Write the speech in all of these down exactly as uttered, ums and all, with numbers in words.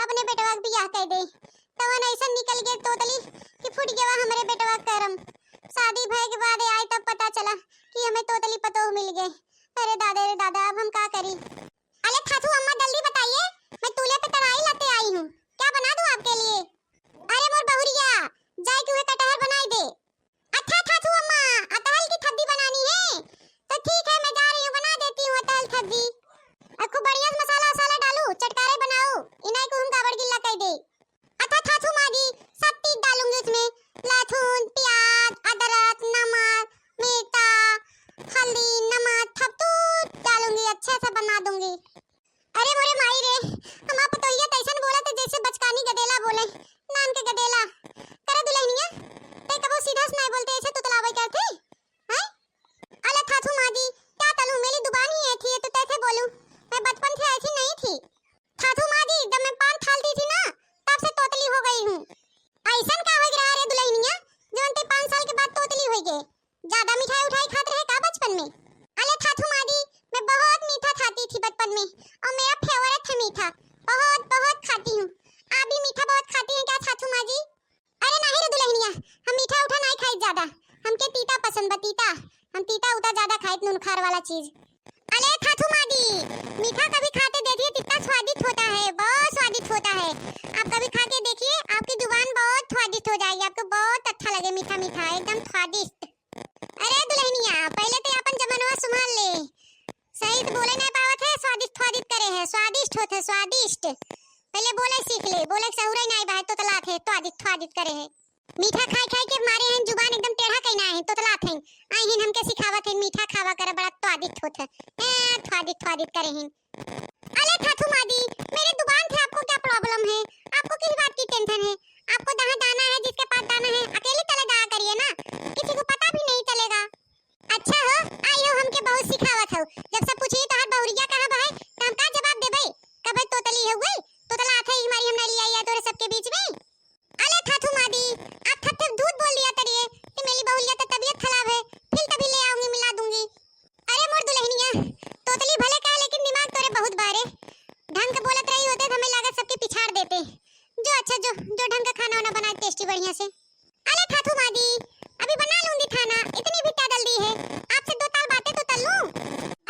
अपने बेटवा के बियाह कइ दे। तवन अइसन निकल गए तोतली कि फूट गवा हमरे बेटवा के करम। शादी भय के बाद आए तब पता चला कि हमें तोतली पतोह मिल गए। अरे दादा रे दादा, अब हम का करी? अरे थाथू अम्मा, जल्दी बताइए, मैं तूले पे तराई लाते आई हूँ, क्या बना दूँ आपके लिए? अरे मोर बहुरिया, जाए के हुए कटहर बनाई दे। अच्छा थाथू अम्मा, अतहल की थद्दी बनानी है, तो ठीक है, मैं जा रही हूँ, बना देती हूँ अतहल थद्दी। अ, खूब बढ़िया से मसाला वसाला डालू, चटकारे बनाऊ, इनाई को हम गाबड़ गिल्ला कइ दे। अच्छा थाथू माँ जी, सब चीज डालूंगी उसमें, लहसुन, प्याज, अदरक, नमक, मिर्चा, हल्दी, नमक, थपतू डालूंगी, अच्छे से बना दूंगी। अरे मोरे माई रे, हमार पतोहिया तैसन बोलत है जैसे बचकानी गदेला बोले, नान के गदेला। करे दुलहिनिया, ते कबो सीधा से नाई बोलते, ऐसे तुतलावे करते हैं? अले थाथू माँ जी, क्या तलूं, मेरी जुबान ही ऐसी है तो कैसे बोलूं? मैं बचपन से ऐसी नहीं थी। थाथू माँ जी, जब मैं पान थालती थी ना, तब से तोतली हो गई हूँ। ऐसन का हो गया रे दुलहिनिया, जवन ते पाँच साल के बाद तोतली हो गए? ज्यादा मिठाई उठाई खात रहे का बचपन में? अले थाथू माँ जी, मैं बहुत मीठा खाती थी बचपन में, और मेरा फेवरेट है मीठा, बहुत बहुत खाती हूँ। आप भी मीठा बहुत खाती हैं क्या थाथू माँ जी? अरे नाही रे दुलहिनिया, हम मीठा उठा नाही खाइत ज्यादा, हमके तीता पसंद बा, तीता। हम तीता उता ज्यादा खाइत, नून खार वाला चीज। अले थाथू माँ जी, मीठा कभी खाते देखिए, कितना स्वादिष्ट होता है, बहुत स्वादिष्ट होता है। आप कभी खा के देखिए, आपकी जुबान बहुत स्वादिष्ट हो जाएगी, आपको बहुत अच्छा लगे, मीठा मीठा, एकदम स्वादिष्ट। अरे दुलहिनिया, पहले तो अपन जमनवा संभाल ले। सही तो बोले नहीं पावत है, स्वादिष्ट स्वादिष्ट करे है, स्वादिष्ट होत है, स्वादिष्ट। पहले बोले सीख ले, बोले के सहूरे नहीं बाहे, तोतलात है, स्वादिष्ट स्वादिष्ट करे है। मीठा खाई खाई के मारे हैं, जुबान एकदम टेढ़ा कहीं ना है, तोतलात है। आई हिन हमके सिखावत है, मीठा खावा करे, बड़ा स्वादिष्ट होत है। ए, स्वादिष्ट स्वादिष्ट करे हैं। अले थाथू माँ जी, मेरे जुबान से आपको क्या प्रॉब्लम है? आपको किस बात की टेंशन है? आपको जहाँ जाना है, जिसके पास जाना है, अकेले चले जाया करिए ना, किसी को पता भी नहीं चलेगा। अच्छा हो, आई हो, हमके बहुत सिखावत हो। जब सब पूछी तोहार बहुरिया कहाँ बा है, तो हम का जवाब देबे? कबे तोतली हो गई, तोतलात है, हमारी हम नहीं लिया तोरे सबके बीच में। अले थाथू माँ जी, आप थप थप झूठ बोल लिया तरिए कि मेरी बहुरिया का तबीयत खराब है, फिर तभी ले आऊंगी, मिला दूंगी। अरे मोर दुलहिनिया, तोतली भले का, लेकिन दिमाग तोरे बहुत बारे। ढंग के बोलत रही होते तो हमें लागत सबके पिछाड़ देते। जो अच्छा, जो, जो ढंग का खाना वाना बनाए टेस्टी बढ़िया से। अरे थाथू माँ जी, अभी बना लूंगी खाना, इतनी भी क्या जल्दी है? आपसे दो ताल बातें तो कर लूं।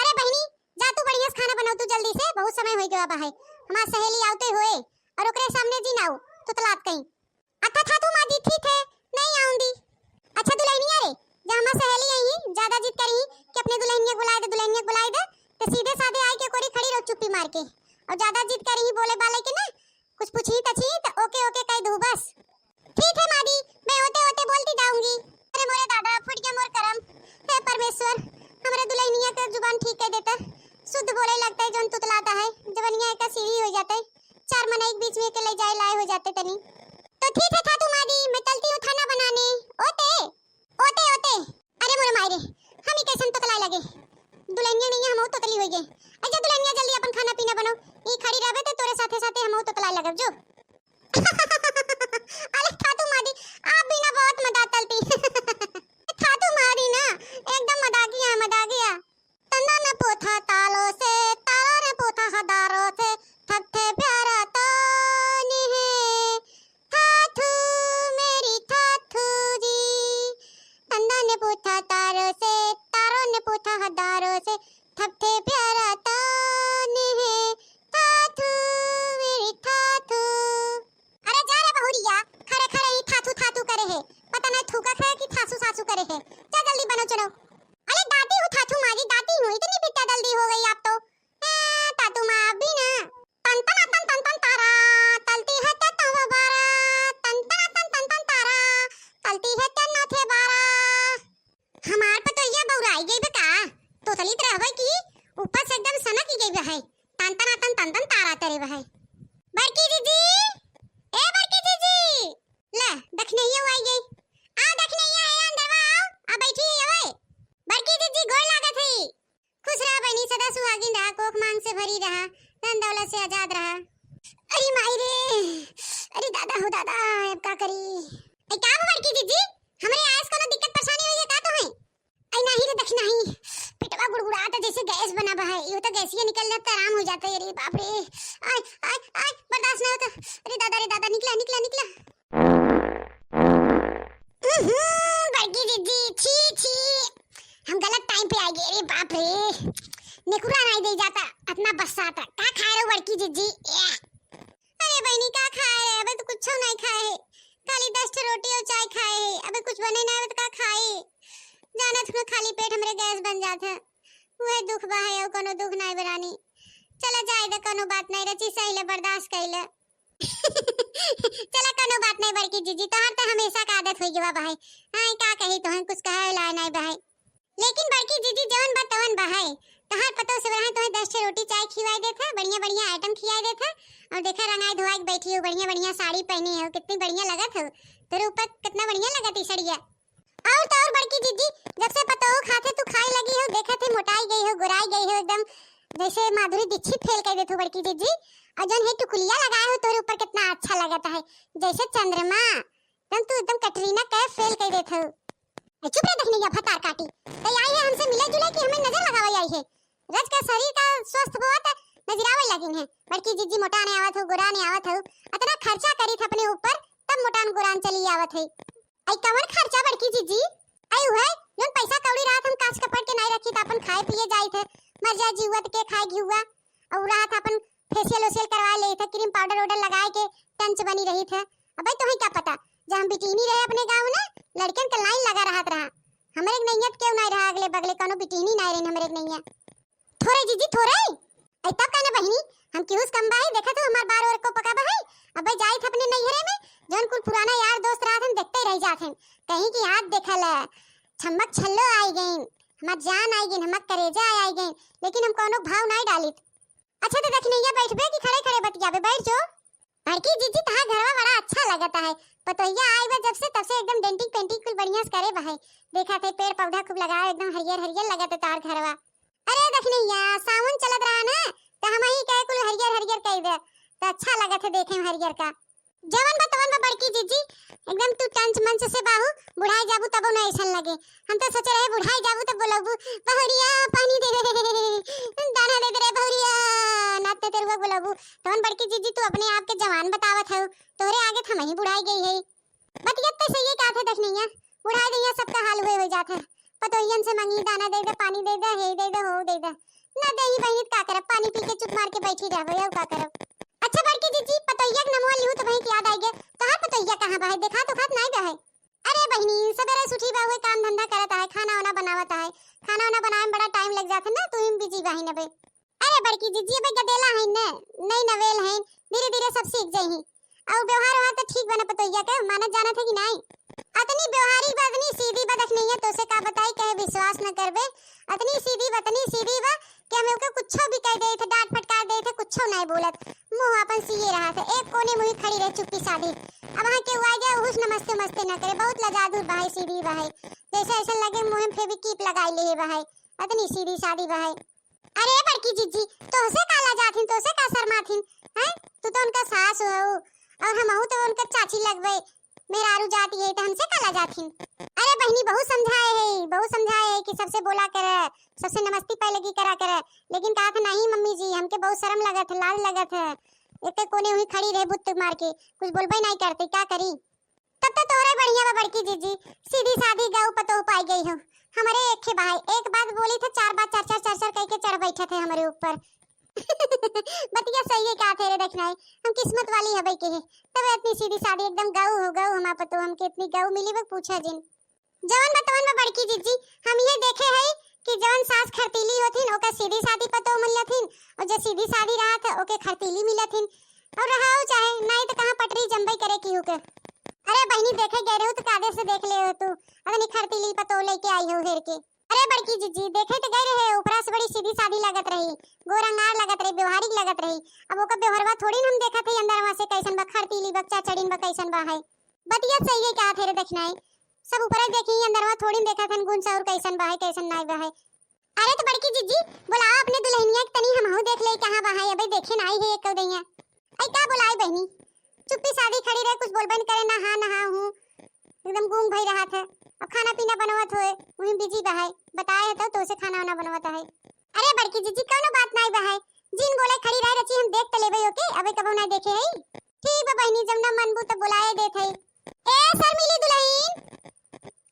अरे बहिनी, जा तू बढ़िया से खाना बनाओ तू जल्दी से, बहुत समय हो गया बा है। हमार सहेली आवते हुए और ओकरे सामने जी ना हो, तोतलात कहीं। अच्छा थाथू माँ जी, ठीक है, नहीं आऊंगी। अच्छा दुलहिनिया रे, जा हमार सहेली आई ही, ज्यादा जिद करी ही कि अपने दुलहिनिया को बुलाए दे, दुलहिनिया को बुलाए दे, तो सीधे साधे आए के कोरी खड़ी रहो चुप्पी मार के। और ज्यादा जिद करी ही बोले बाले के ना, कुछ पूछी तछी तो ओके ओके कह दू बस। ठीक है माँ जी, मैं ओते ओते बोलती जाऊंगी। अरे मोरे दादा, फूट गया मोर करम। हे परमेश्वर, हमरे दुलहिनिया के जुबान ठीक कर देता। शुद्ध बोले लगता है, जौन तुतलाता है, जवनिया का सीढ़ी हो जाता है। चार मनई के बीच में के ले जाए लाए हो जाते तनी। तो ठीक है थाथू माँ जी, मैं चलती हूँ खाना बनाने। ओते, ओते, ओते। अरे मोरे माई रे, हम ही कैसन तोतलाए लगे। दुलहिनिया नहीं है, हम तोतली हो गए। अच्छा दुलहिनिया, जल्दी अपन खाना पीना बनाओ। ई खड़ी रहबे तो तोरे साथे साथे हम तोतलाए लगब जो। अरे थाथू मारी, आप भी ना बहुत मजाक करती। थाथू मारी ना, एकदम मजाकिया है, मजाकिया। तंदन पोथा तालो से, तालो ने पोथा हदारो से, थथे प्यारा तो नहीं है। थाथू मेरी थाथू जी। तंदन पोथा तारो से, तारो ने पोथा हदारो से, थपथे प्यारा तान है, थाथू मेरी थाथू। अरे जा रे बहुरिया, खरे खरे ही थाथू थाथू करे है, पता नहीं थूकत है कि थासू सासू करे है। जा जल्दी बनो चलो। अरे दाती हूँ थाथू मारी, दाती हूँ, इतनी भी क्या जल्दी हो गई आप तो। ए, थाथू माँ अभी ना। तन तन तन तन तन तारा, तलती है ते तव बारा, तन तन तन तन तन तारा, तलती है ते नाथे बारा। हमार पतोहिया बौराई गई बा का? तोतलित रहबे की ऊपर से एकदम सनक ही गई बा है। तन तन तन तन तन तारा तरे बा है। बड़की जीजी, ए बड़की जीजी, ले दखिनैया आई गई। आ दखिनैया है अंदरवा आओ, आ बैठी है ओए। बड़की जीजी गोड़ लागत है। खुश रहा बहनी, सदा सुहागिन रहा, कोख मांग से भरी रहा, धन दौलत से आजाद रहा। अरे माई रे, अरे दादा हो दादा, अब का करी? ए का बा बड़की जीजी, हमरे आयस कोनो दिक्कत परेशानी होई है का तो है? आई नाही रे, दखिनही, पेटवा गुड़गुड़ात जैसे गैस बना बा है, यो तो गैसिया निकल जाता, आराम हो जाता है। अरे बाप रे, आय, आय, आय, बर्दाश्त ना तो, अरे दादा रे दादा, निकला, निकला, निकला। उहुं, बड़की जिज्जी, छी, छी। हम गलत टाइम पे आ गए, अरे बाप रे। नेकुरा नाई दे जाता, अतना बस्सात। का खाए रहो बड़की जिज्जी? या। अरे बहिनी, का खाए रहे? अबे तो कुछो नाई खाए है, खाली दस ठे रोटी और चाय खाए है। अबे कुछ बने ना, अबे तो का खाए? जानत हो, खाली पेट हमरे गैस बन जात है, उहे दुख बा है, और कोनो दुख नाई बरानी। चला जाए दे, कोनो बात नाई, रची सही ले, बर्दाश्त कर ले। चला, कोनो बात नाई बड़की जिज्जी, तोहार तो हमेशा का आदत होई गवा बहाई। हाँ, का कही तोहन, कुछ कहे लाए नाई बहाई। लेकिन बड़की जिज्जी, जवन बा तवन बहाई, तोहार पतो से बहाई, तोहे दस ठे रोटी चाय खिवाई देत है, बढ़िया बढ़िया आइटम खियाई देत है, और देखा रंगाई धोआई के बैठी हो, बढ़िया बढ़िया साड़ी पहनी हो, कितनी बढ़िया लगत हो, तोरे ऊपर कितना बढ़िया लगत ई सड़िया। और तो और बड़की जिज्जी, जब से पतोह खाते तू खाए लगी हो, देखत है मोटाई गई हो, गोराई गई हो एकदम, जैसे माधुरी दीक्षित फेल कर देत हो बड़की जिज्जी। और जौन है टुकुलिया लगाए हो तोरे ऊपर कितना अच्छा लगत है, जैसे चंद्रमा, एकदम तू एकदम कटरीना कैफ फेल कर देत हो। ए, चुप रह दखिनैया भतार काटी, तई आई है हमसे मिले जुले कि हमें नजर लगावे आई है? रज का शरीर का स्वस्थ होत नजरावे लगिन है। बड़की जिज्जी मोटाने आवत हो, गोराने आवत हो, अतना खर्चा करी थे अपने ऊपर, तब मोटान गोरान चली आवत है। आई कवन खर्चा बड़की जिज्जी? आई उहे, जौन पैसा कौड़ी रात हम काच कपड़ के नाई रखी, त अपन खाए पिए जाई थे, मर जाए जीवत के खाए घिउआ, और रात अपन फेशियल ओशियल करवा ले थे, क्रीम पाउडर वाउडर लगाए के टंच बनी रही थे। अबे तोहे का पता, जब हम बिटिहनी रहे अपने गाँव में, लड़कन के लाइन लगा रहत रहा, हमरे के नैया त केहू नाई रहा अगले बगले, कोनो बिटिहनी नाई रही हमरे के नैया। थोरे जिज्जी, थोरे। ऐ तब का ना बहिनी, हम केहू से कम बाही, देखत हो हमार बार और को पका बहाई। अबे जाई थे अपने नैहरे में, जौन कुल पुराना यार दोस्त रहत हन, देखते रह जात हन। कहीं कि हाथ देखल है, छम्मक छल्लो आई गईन, हमार जान आई गईन, हमार करेजा आई गईन, लेकिन हम कोनो भाव नाई डालित। अच्छा तो दखिनैया बैठबे कि खड़े खड़े बतियाबे, बैठ जो। बड़की जिज्जी, तहार घरवा बड़ा अच्छा लगत है। पतोहिया आई बा जब से, तब से एकदम डेंटिंग पेंटिंग कुल बढ़िया से करे बा है। देखा थे पेड़ पौधा खूब लगाए, एकदम हरियर हरियर लगत है तहार घरवा। अरे दखिनैया, सावन चलत रहा ना, त हम ही कहे कुल हरियर हरियर कह दे, त अच्छा लगत है देखे में हरियर का। जवन बा तवन बा बड़की जिज्जी, एकदम तू टंच मंच से बाहू, बुढ़ाई जाबू तबो ना ऐसन लगे। हम तो सोचे रहे बुढ़ाई जाबू तब बोलबू, "बहुरिया पानी दे दे, दाना दे दे रे बहुरिया," नाते तेरुआ बोलबू। तवन बड़की जिज्जी तू अपने आप के जवान बतावत हऊ, तोहरे आगे त हम ही बुढ़ाई गई है। बतिया तो सही है, का थे दखिनैया, बुढ़ाई दहिया सबका हाल हुए हो जात है। पतोहियन से मंगी, दाना दे दे, पानी दे दे, हे दे दे, हो दे दे। ना देही बहिनी त का करब, पानी पी के चुप मार के बैठी रहबे, और का करब। अच्छा बड़की जिज्जी, पतोहिया के नमवा लिहू त बहिन के याद आई गे, तोहार पतोहिया कहाँ बा है? देखा तो खात नाई बा है। अरे बहिनी, सबेरे से उठी बा, उहे काम धंधा करत आहे, खाना वाना बनावत आहे। खाना वाना बनावे में बड़ा टाइम लग जात है ना, तू ही बिजी बाहिन अबे। अरे बड़की जिज्जी, अबे गदेला है न, नई नवेल है, धीरे धीरे सब सीख जाई। और व्यवहार व्यवहार तो ठीक बना पतोहिया के, मानत जानत है कि नाई? अतनी व्यवहारिक बा, अतनी सीधी बा दखिनैया, तोसे का बताई, कहे विश्वास न करबे। अतनी सीधी बा, अतनी सीधी बा कि हम ओके कुछो भी कह दे थे, डांट फटकार दे थे, कुछो नहीं बोलत, मुंह अपन सीए रहा थे, एक कोने मुंह खड़ी रहे चुप्पी साधी। अब वहाँ के हुआ गया, उहुस नमस्ते उमस्ते न करे, बहुत लजादुर बा है, सीधी बा है, जैसे ऐसा लगे मुंह में फेविकिप लगाई ले बा है, अतनी सीधी साधी बा है। अरे बड़की जिज्जी, तोहसे का लजाथिन, तोहसे का शर्माथिन, हैं? तू तो उनका सास हो, और हमहू तो उनका चाची लगबे, मेहरारू जाती है, तो हमसे का लजाथिन? अरे बहिनी, बहुत समझाए है, बहुत समझाए है कि सबसे बोला करे, सबसे नमस्ती पैलगी करा करे, लेकिन कहा था, "नहीं मम्मी जी, हमके बहुत शर्म लगत है, लाज लगत है, एक कोने वहीं खड़ी रहे बुत्त मार के, कुछ बोलबे नहीं करते, क्या करी?" तब तो तोहरे बढ़िया बा बड़की जिज्जी, सीधी साधी गऊ पतोह पाई गई हो। हमरे एक ही भाई, एक बात बोली थे, चार बात चर चर चर चर कह के चढ़ बैठे थे हमरे ऊपर। बतिया सही है, का थे रे दखिनैया, हम किस्मत वाली हबे के है, तब इतनी सीधी साधी एकदम गऊ हो गऊ हमार पतोह, हमके इतनी गऊ मिली बा पूछा जिन। जवन बा तवन बा बड़की जिज्जी, हम ये देखे है कि जवन सास खरतीली होथिन, ओका सीधी साधी पतोह मिलथिन, और जो सीधी साधी रहत है, ओके खरतीली मिलथिन। और रहा हो चाहे नाई, तो कहाँ पटरी जम्बई करे की हुके। अरे बहिनी, देखे गए रहू तो कादे से देख ले हो तू, अतनी खरतीली पतोह लेके आई हो हेर के। अरे बड़की जिज्जी, देखे तो गए रहे, ऊपरा से बड़ी सीधी साधी लगत रही, गोर अंगार लगत रही, व्यवहारिक लगत रही। अब ओका व्यवहारवा थोड़ी न हम देखत है, अंदरवा से कैसन बा, खरतीली बा, चाचड़िन बा, कैसन बा है। बतिया सही है, का थे रे दखिनैया, सब ऊपरा देखी, अंदरवा थोड़ी न देखत हन, गुण से और कैसन बा है, कैसन नाई बा है। अरे तो बड़की जिज्जी, बोलाओ अपने दुल्हनिया के तनी, हमहू देख ले कहाँ बा है, अबे देखे ना आई है एक दहिया। आई का बोलाई बहिनी, चुप्पी साधी खड़ी रहे, कुछ बोलबे न करे, ना हाँ ना हाँ हूँ, एकदम गूंग भई रहत है। अब खाना पीना बनवत होए, वहीं बिजी बा है, बताए है तो, तोसे खाना वाना बनवत है। अरे बड़की जिज्जी, कौनो बात नाई बा है, जिन बोले खड़ी रहे रची, हम देख त लेबे ओके, अबे कबो ना देखे हई। ठीक बा बहिनी, जब ना मनबू त बोलाए देत हई। ए शर्मीली दुलहिन,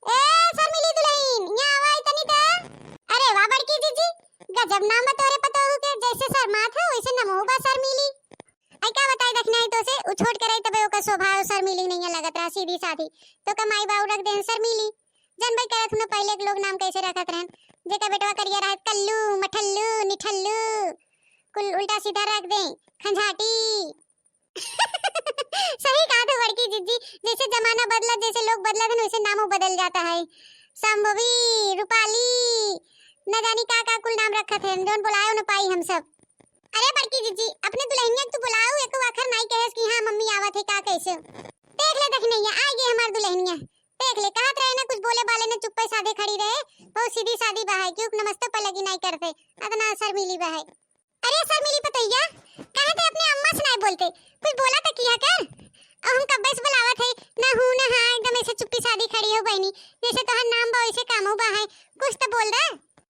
ए शर्मीली दुलहिन, यहाँ आवा तनी त। अरे वाह बड़की जीजी, गजब नाम बा तोरे पतोहू के, जैसे शर्मात है वैसे नमहू बा शर्मीली। आई का बताई दखिनाही तोसे, उ छोट के रही तबे ओकर स्वभाव शर्मीली नैया लगत रहा, सीधी साधी। तो का माई बाऊ रख देहन शर्मीली। जनबे करत हूँ ना पहिले के लोग नाम कैसे रखत रहन, जेका बेटवा करिया रहत कल्लू, मठल्लू, निठल्लू, कुल उल्टा सीधा रख दे, खंझाटी। सही कहा था बड़की जीजी, जैसे जमाना बदला, जैसे लोग बदलत हैं, वैसे नामो बदल जाता है। संभवी, रूपाली, न जानी का का कुल नाम रखत हैं, जौन बुलायो न पाई हम सब। अरे बड़की जीजी, अपने दुलहिनिया के तू बुलाओ, एको आखर नाई कहेस कि हाँ मम्मी आवत है का कैसे। देख ले दखिनैया, आ गई हमार दुलहिनिया। देख ले, कहत रहे ना कुछ बोले बाले ना, चुप्पे साधे खड़ी रहे। बहुत सीधी साधी बा है, क्यों नमस्ते पर लगी नाई करते, अतना शर्मीली बा है। अरे शर्मीली पतोहिया, काहे ते अपने अम्मा से नाई बोलते, कुछ बोला त किया कर। अब हम कब्बे से बुलावत है, ना हूँ ना हाँ, एकदम ऐसे चुप्पी साधी खड़ी हो बहिनी, जैसे तोहर नाम बा वैसे कामो बा है, कुछ त बोल दे।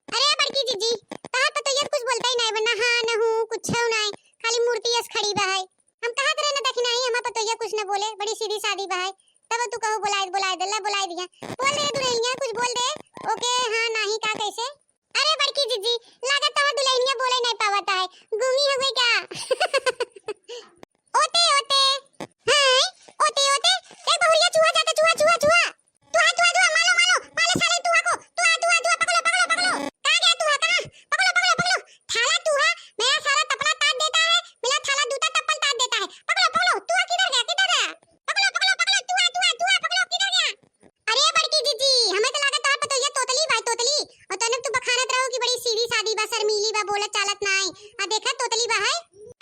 अरे बड़की जीजी, तोहर पतोहिया कुछ बोलता ही नाई बा, ना हाँ ना हूँ, कुछ नाई, खाली मूर्ति अस खड़ी बा है। हम कहत रहे ना दखिनही, हमार पतोहिया कुछ न बोले, बड़ी सीधी साधी बा है, तब तू कहो बुलाए, बुलाए दे, ला बुलाए दिया। बोल दे दुलहिनिया, कुछ बोल दे, ओके, हाँ, नाही, का, कैसे? अरे बड़की जीजी, लागत तोहर दुलहिनिया बोले नहीं पावत है, गूंगी हो गई क्या? ओते, ओते। हाँ, ओते, ओते। ए बहुरिया, चूहा जाता, चूहा, चूहा, चूहा। तुहा, तुहा, तुहा, मालो, मालो, मालो साले तुहा को। तुहा, तुहा, तुहा, पकड़ो, पकड़ो, पकड़ो। कहाँ गया तुहा, कहाँ? पकड़ो, पकड़ो, पकड़ो। थाला तुहा, मेरा साला तपला ताद देता है, मेरा थाला जूता चप्पल ताद देता है। पकड़ो, पकड़ो, तुहा किधर गया, किधर गया? पकड़ो, पकड़ो, पकड़ो, तुहा, तुहा, तुहा, पकड़ो, किधर गया? अरे बड़की जीजी, हमें तो लागत तोहर पतोहिया तोतली बा, तोतली। और तने तू बखानत रहो कि बड़ी सीधी सादी बा, शर्मीली बा, बोलत चालत नाई। आ देखा तोतली बा है।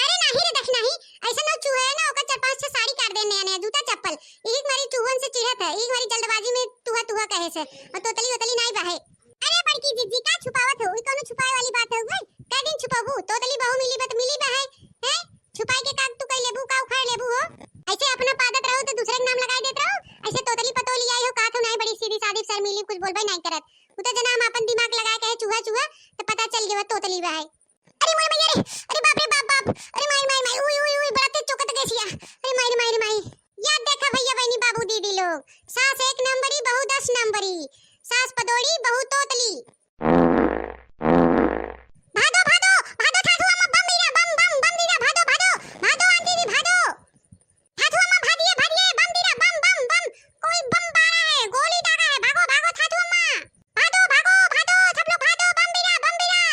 अरे नाही रे दखिनही, ऐसा ना चूहे ना, ओकर चार पांच छह साड़ी काट दे नया नया, जूता चप्पल। यही मारी चूहन से चिढ़त है, यही मारी जल्दबाजी में तुहा तुहा कहे से। और तोतली वोतली नाई बा है। अरे बड़की जीजी, का छुपावत हो? ई कौनो छुपाए वाली बात हो गई? कै दिन छुपाबू? तोतली बहू मिली बा त मिली बा है, हैं? छुपाई के का तू कई लेबू, का उखाड़ लेबू हो? ऐसे अपना पादत रहो तो दूसरे के नाम लगाई देत रहो। ऐसे तोतली पतोली आई हो, का तो नाई, बड़ी सीधी सादी शर्मीली, कुछ बोलबे नाई करत। उ तो जना हम अपन दिमाग लगाए कहे चूहा चूहा, तो पता चल गया तोतली बा है। अरे मोरे मैया रे, अरे बाप रे बाप बाप, अरे माई माई माई, उई उई उई, बड़ा तेज चोकत गैसिया, अरे माई रे माई रे माई। याद देखा भैया बहनी बाबू दीदी लोग, सास एक नंबरी, बहू दस नंबरी, सास पदोड़ी, बहू तोतली। भादो, भादो, भादो, ठाठुआ में बम बीरा, बम, बम, बम बीरा, भादो, भादो, भादो आंधी भी भादो। ठाठुआ में भादिए, भादिए, बम बीरा, बम, बम, बम। कोई बम बारा है, गोली दागा है, भागो, भागो, ठाठुआ में। भादो, भागो, भादो, सब लोग भादो, बम बीरा, बम बीरा।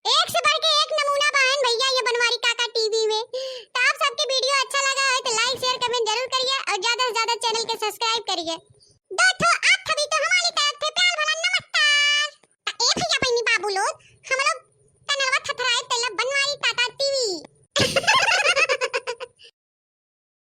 एक से बढ़ के एक नमूना बहन भैया ये बनवारी काका टीवी में। तो आप सबके वीडियो अच्छा लगा है तो like, share, comment जरूर करिए और ज्यादा से ज्यादा चैनल के subscribe करिए। दो ठो